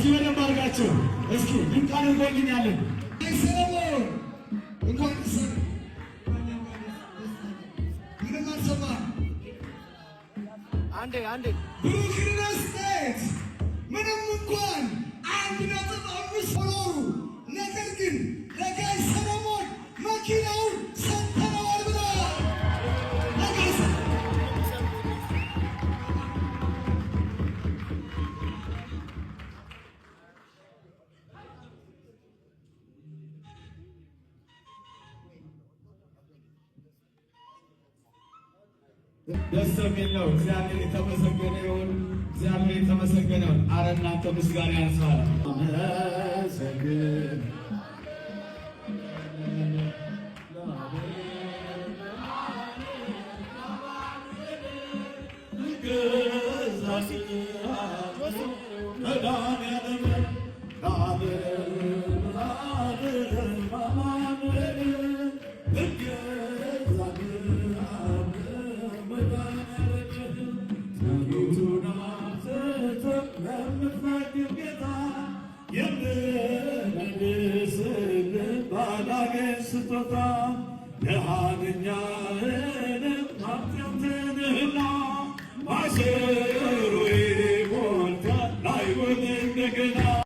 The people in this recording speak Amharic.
እስኪ በደንብ አድርጋችሁ እስኪ ድንቅ አድርጎልኛለን። ሰለሞን፣ እንኳን ደስ አለህ። ምንም አልሰማህም። አንዴ አንዴ። ብሩክ ሪል ስቴት ምንም እንኳን 1.5 follower ኡ፣ ነገር ግን ለጋሽ ሰለሞን መኪናውን ሰጥተነዋል ብለዋል። ለጋሽ ሰለሞን። ደስ የሚል ነው። እግዚአብሔር የተመሰገነ ይሁን። እግዚአብሔር የተመሰገነ ይሁን። አረ እናንተ ምስጋና ያንሳል። አመሰግን። መድኃኒዓለም ለዓለም ዓለም አማኑኤል እገዛልሃለሁ መድኃኒዓለም ትዕቢቱን አብዝተህ ለምትመግብ ጌታ የምመልስልህ ባላገኝ ስጦታ ደሃ ነኝ አልልም ሀብቴ አንተ ነህና።